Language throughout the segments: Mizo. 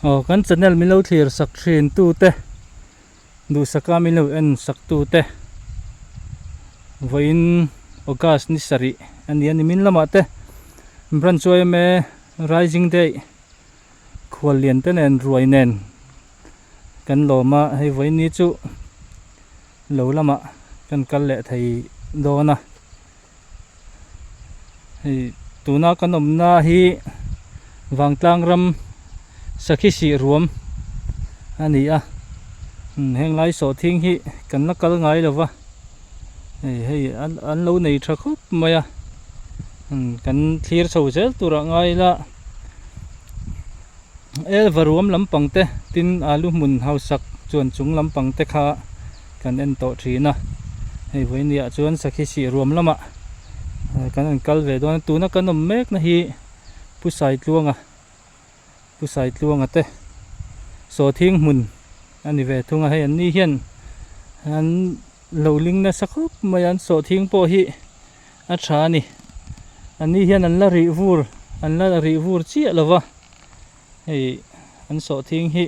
Aw kan channel min lo thlir sak thin tu te duhsaka min lo en sak tu te vawiin August ni sarih a ni a ni min lamah te branch yma rising day khual lian te nen ruai nen kan lawm a hei vawiin ni chu lo lamah kan kal leh thei dawn a. Hei tuna kan awmna hi Vangtlang ram Sakhi sih ruam a ni a heng lai sawhthing hi kan la kal ngai lo va hei hei an lo nei tha khawp mai a kan thlir chho zel turah ngai ila Elva ruam lampang te tin alu hmun hausak chuan chung lampang te kha. Kan en tawh thin a, hei vawinia chuan sakhi sih ruam lamah kan rawn kal ve dawn a, tuna kan awm mek na hi Pu Saitluanga Pu Saitluanga te sawthing hmun a ni ve thung a, hei an ni hian an lo ling nasa khawp mai a, an sawhthing pawh hi a tha a ni, an ni hian an la rih vur an la rih vur chiah lo va, hei an sawhthing hi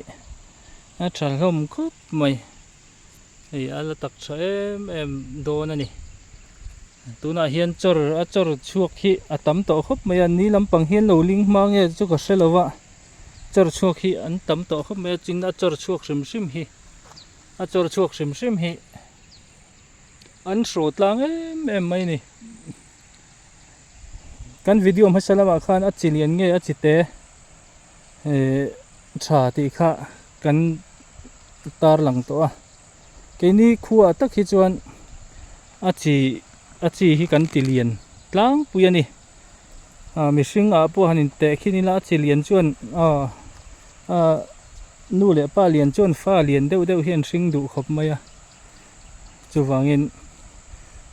a tha hlawm khawp mai. Hei a la tak tha em em dawn a ni. Tunah hian chawr a chawr chhuak hi a tam tawh khawp mai a, ni lampang hian lo ling hma nge chu ka hre lo va, chawr chhuak hi an tam tawh khawp mai a, tin a chawr chhuak hrim hrim hi a chawr chhuak hrim hrim hi an hraw tlang em em mai a ni. Kan video hmasa lamah khan a chi lian nge a chi te eh tha tih kha kan tar lang tawh a keini khuaah tak hi chuan a chi a chi hi kan ti lian tlangpui a ni ah mihring ah pawh han in teh khin ila a chi lian chuan ah ah nu leh pa lian chuan fa lian deuh deuh hi an hring duh khawp mai a chuvangin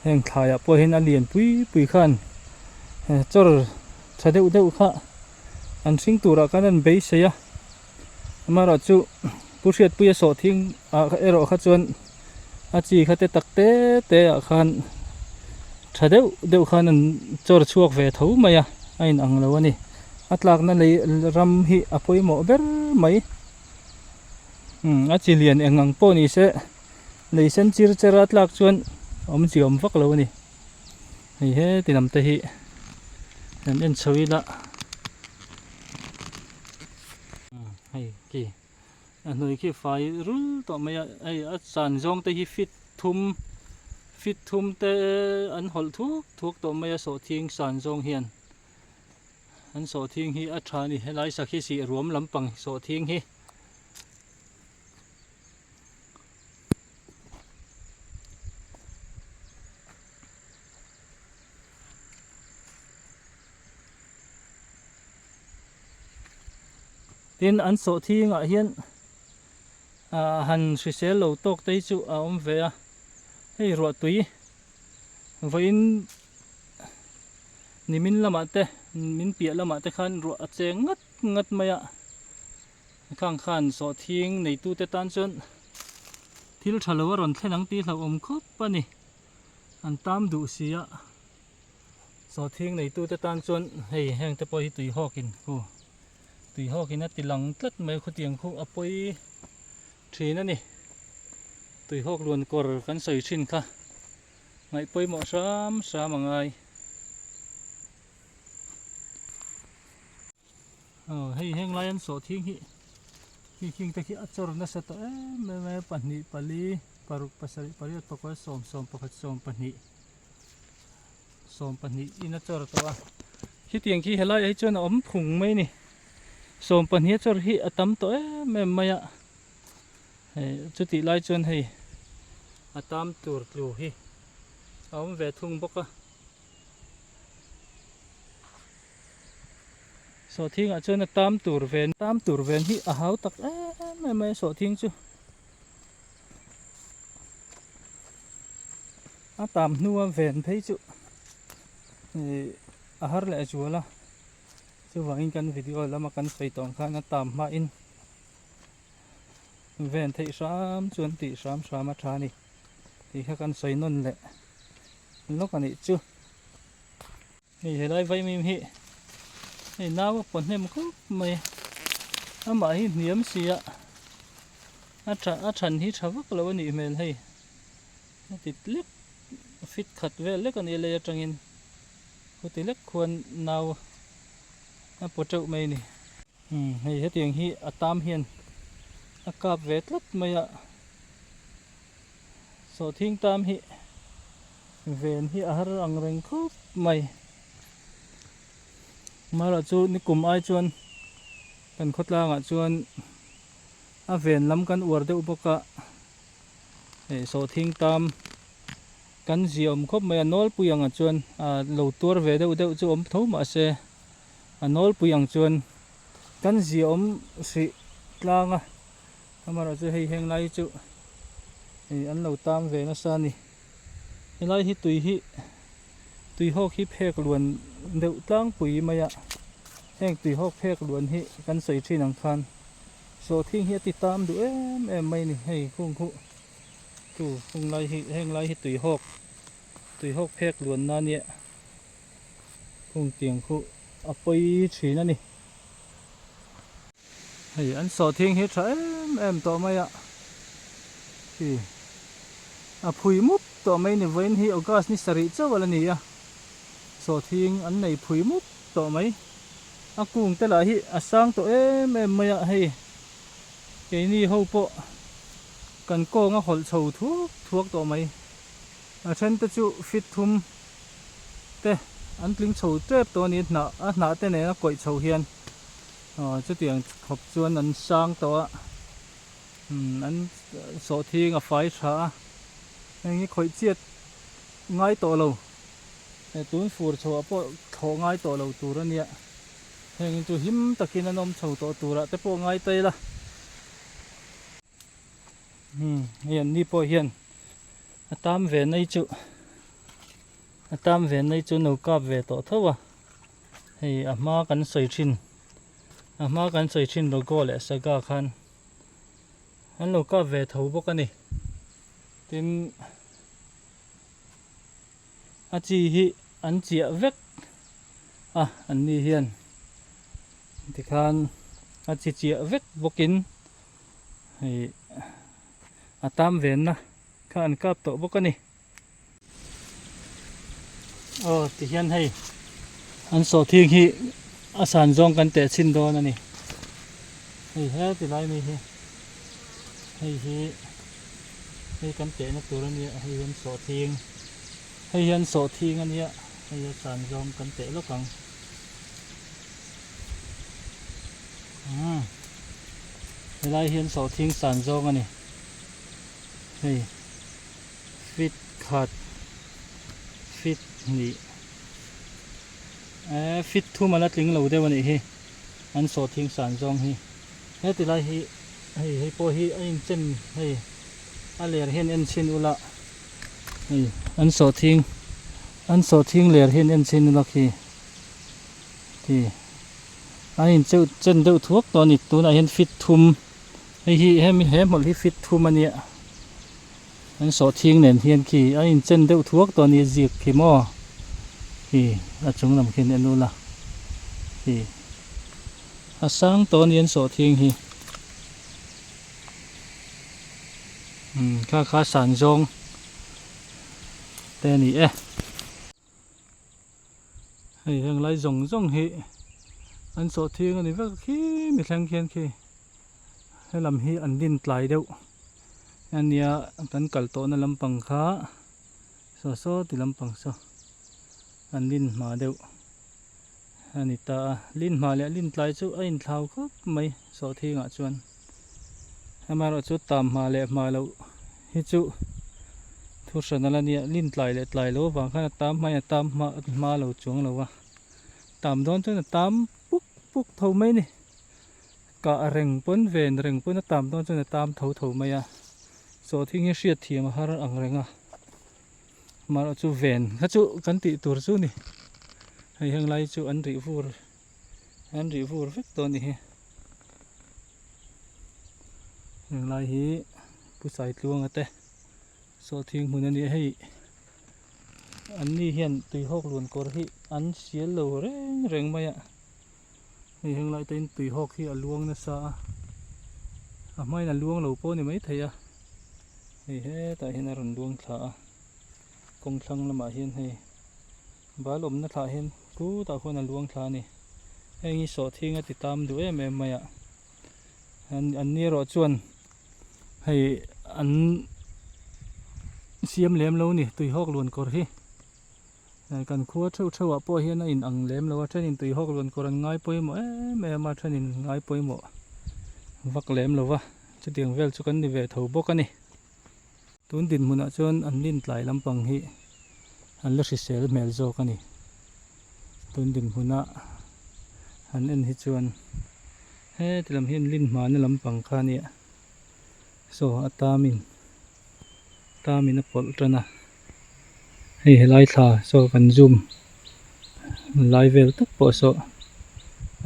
heng thlaiah pawh hian a lian pui pui khan chawr tha deuh deuh kha an hring turah khan an beisei a. Amaherawh chu Pu Hriatpuia sawhthing ah erawh kha chuan a chi kha te tak te te ah khan tha deuh deuh khan an chawr chhuak ve tho mai a, a in ang lo a ni. A tlakna lei ram hi a pawimawh ber mai. Umm a chi lian eng ang pawh ni se lei sen chir cher a tlak chuan awmzia awm vak lo a ni. Hei heti lam te hi kan en chho ila hei khi a hnui khi fai rul tawh mai a hei a chan zawng te hi fit thum fit thum te an hawlh thuk thuk tawh mai a sawhthing san zawng hian an sawhthing hi a tha a ni helai sakhi sih ruam lampang sawhthing hi. Tin an sawhthing ah hian ah han hrisel lo tawk te hi chu a awm ve a hei ruah tui vawiin nimin lamah te min piah lamah te khan ruah a cheng ngat ngat mai a. Khang khan sawhthing neitute tan chuan thil tha lo a rawn thlen ang tih hlauhawm khawp a ni. An tam duh si a, sawhthing neitute tan chuan hei heng te pawh hi tui hawkin khu tui hawkin a ti lang tlat mai khutiang khu a pawi thin a ni. Tui hawk luan kawr kan sawi thin kha ngaih pawimawh hram hram a ngai. Aw hei heng lai an sawhthing hi khi khing te khi a chawr nasa tawh em em a pahnih pali paruk pasarih pariat pakua sawm sawm pakhat sawm pahnih sawm pahnih in a chawr tawh a khitiang khi helai ah hi chuan a awm phung mai a ni sawm pahnih a chawr hi a tam tawh em em mai a hei chutih lai chuan hei a tam tur tlu hi a awm ve thung bawk a. Sawhthing ah chuan a tam tur ven tam tur ven hi a hau tak em em mai a sawhthing chu a tam hnua ven phei chu ih a har leh zual a chuvangin kan video lama kan sawi tawh ang khan a tam hmain ven theih hram chuan tih hram hram a tha a ni tih kha kan sawi nawn leh lawk a nih chu. Hei helai vaimim hi hei nau a paw hnem khawp mai. Amah hi hniam si a, a tha a than hi tha vak lo a nih hmel hei. Heti lek fit khat vel lek a nia lei atangin khuti lek khuan nau a paw teuh mai a ni. Umm hei hetiang hi a tam hian a kap ve tlat mai a, sawhthing tam hi ven hi a har ang reng khawp mai. Amaherawh chu nikum ai chuan kan khawtlangah chuan a ven lam kan uar deuh bawk a, hei sawhthing tam kan ziaawm khawp mai a, nawlpui angah chuan ah lo tuar ve deuh deuh chu awm tho mahse a nawlpui ang chuan kan ziaawm hrih tlang a, amaherawh chu hei heng lai chu hei an lo tam ve nasa a ni. Helai hi tui hi tui hawk hi phek luan deuh tlangpui mai a, heng tui hawk phek luan hi kan sawi thin ang khan sawhthing hi a ti tam duh em em mai a ni hei khung khuh tu khung lai hi heng lai hi tui hawk tui hawk phek luan na nia khung tiang khuh a pawi thin a ni. Hei an sawhthing hi tha em em tawh mai a, khi a phui mup tawh mai ni vawiin hi August ni sarih chauh a la ni a, sawhthing an nei phui mup tawh mai, a kung te lah hi a sang tawh em em mai a, hei keini ho pawh kan kawng a hawlh chho thuak thuak tawh mai, a then te chu fit thum te an tling chho tep tawh a ni, hnah a hnah te nen a kawih chho hian. Aw chutiang khawp chuan an sang tawh a umm an sawhthing a fai tha a heng hi khawih chiat ngai tawh lo eh tun fur chhoah pawh thlawh ngai tawh lo tur a nia heng hi chu him takin an awm chho tawh turah te pawh ngai ta ila umm hei an ni pawh hian a tam ve nai chu a tam ve nai chu no kap ve tawh tho a. Hei a hma kan sawi thin a hma kan sawi thin logo leh saga khan an lo kap ve tho bawk a ni tin a chi hi an chiah vek a an ni hian tikhan a chi chiah vek bawkin hei a tam venna kha an kap tawh bawk a ni. Aw tihian hei an sawhthing hi a san zawng kan teh chhin dawn a ni hei he ti lai mi hi hei hi hei kan tehna tur a nia hei hian sawhthing hei hian sawhthing a nia hei a san zawng kan teh lawk ang umm helai hian sawhthing san zawng a ni hei. Fit khat, fit hnih, eh fit thum a la tling lo deuh a nih hi, an sawhthing san zawng hi. Heti lai hi hei hei pawh hi a inchen hei a ler hian en chhin ula hei an sawhthing an sawhthing ler hian en chhin ula khi khi a incheuh chen deuh thuak tawh a ni tunah hian fit thum. Hei hi hemi he hmawlh hi fit thum a nia an sawhthing nen hian khi a inchen deuh thuak tawh a nia zik khi maw khi a chung lam khian en ula khi a sang tawh a nia an sawhthing hi umm kha kha san zawng te a ni e. Hei heng lai zawng zawng hi an sawhthing a ni vek a khi mi thleng khian khi helam hi an din tlai deuh ania kan kal tawhna lampang kha saw saw ti lampang saw an din hma deuh a ni ta a lin hma leh lin tlai chu a inthlau khawp mai sawhthingah chuan amaherawhchu tam hma leh hma loh hi chu thu hran a la nia lin tlai leh tlai lo avang khan a tam hmain a tam hma hma lo chuang lo a tam dawn chuan a tam puk puk tho mai a ni kah reng pawn ven reng pawn a tam dawn chuan a tam tho tho mai a sawhthing hi hriat thiam a har ang reng a amaherawhchu ven kha chu kan tih tur chu a ni hei heng lai chu an rih vur an rih vur vek tawh a ni hi. Heng lai hi Pu Saitluanga te sawhthing hmun a ni a hei an ni hian tuihawk luan kawr hi an sial lo reng reng mai a. Hei heng lai te in tui hawk hi a luang nasa a, a hmain a luang lo pawh a ni maithei a, hei hetah hian a rawn luang thla a, kawng thlang lamah hian hei bal awmna thlah hian kutah khuan a luang thla a ni, heng hi sawhthing a ti tam duh em em mai a, an ni erawh chuan hei an siam lem lo a ni tui hawk luan kawr hi. Kan khua theuh theuh ah pawh hian a in ang lem lo a, thenin tuihawk rawn kawr an ngai pawimawh em em a, thenin ngai pawimawh vak lem lo va, chutiang vel chu kan ni ve tho bawk a ni. Tun dinhmunah chuan an rin tlai lampang hi an la hrisel hmel zawk a ni. Tun dinhmuna han en hi chuan heti lam hi an lin hmana lampang kha a nia, saw a tamin. Tamin a pawlh tan a, hei helai thla saw kan zoom lai vel tak pawh saw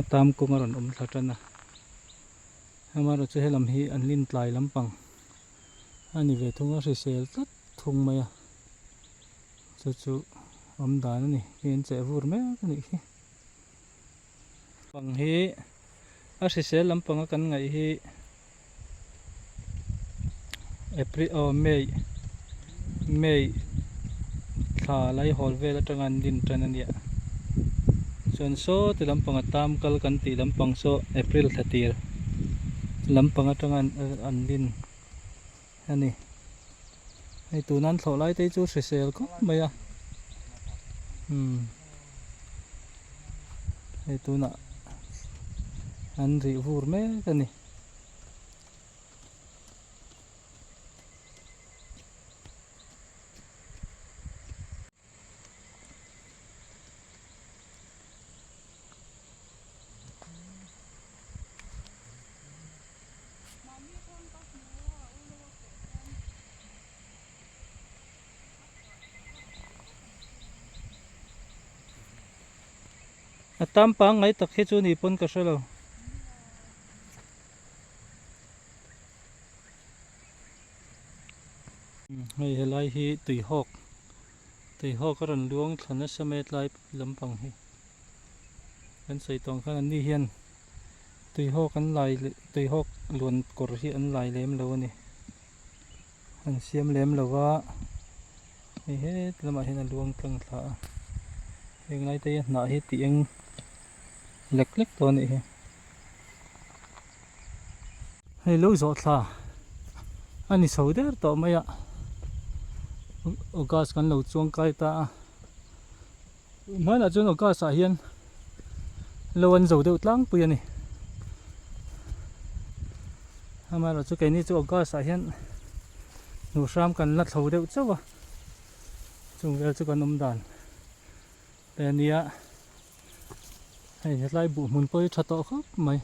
a tam kawng a rawn awm thla tan a, amaherawhchu chu helam hi an lin tlai lampang a ni ve thung a hrisel tlat thung mai a, chu chu awm dan a ni hei an cheh vur mek a nih hi. Pang hi a hrisel lampang a kan ngaih hi April aw May May thla lai hawl vel atanga an din tan a nia chuan saw ti lampang a tam kal kan tih lampang saw April thla tir lampang atanga an din a ni hei tuna an thlawh lai te hi chu hrisel khawp mai a umm hei tunah an rih vur mek a ni. A tam pangngai tak hi chu ni pawn ka hre lo. Hei helai hi tuihawk tuihawk a rawn luang thla nasa mai a tlai lampang hi kan sawi tawng khan an ni hian tuihawk an lai tuihawk luan kawr hi an lai lem lo a ni an siam lem lo va hei het lamah hian a luang tlang thla a heng lai te hi hnah hi tih eng lek lek tawh a nih hi. Hei lo zawh thla a ni chho der tawh mai a August kan lo chuang kai ta a hmanah chuan August ah hian lo an zo deuh tlangpui a ni amaherawhchu chu keini chu August ah hian hnuhhram kan la thlo deuh chauh a chung vel chu kan awm dan te a nia hei hetlai buh hmun pawh hi tha tawh khawp mai.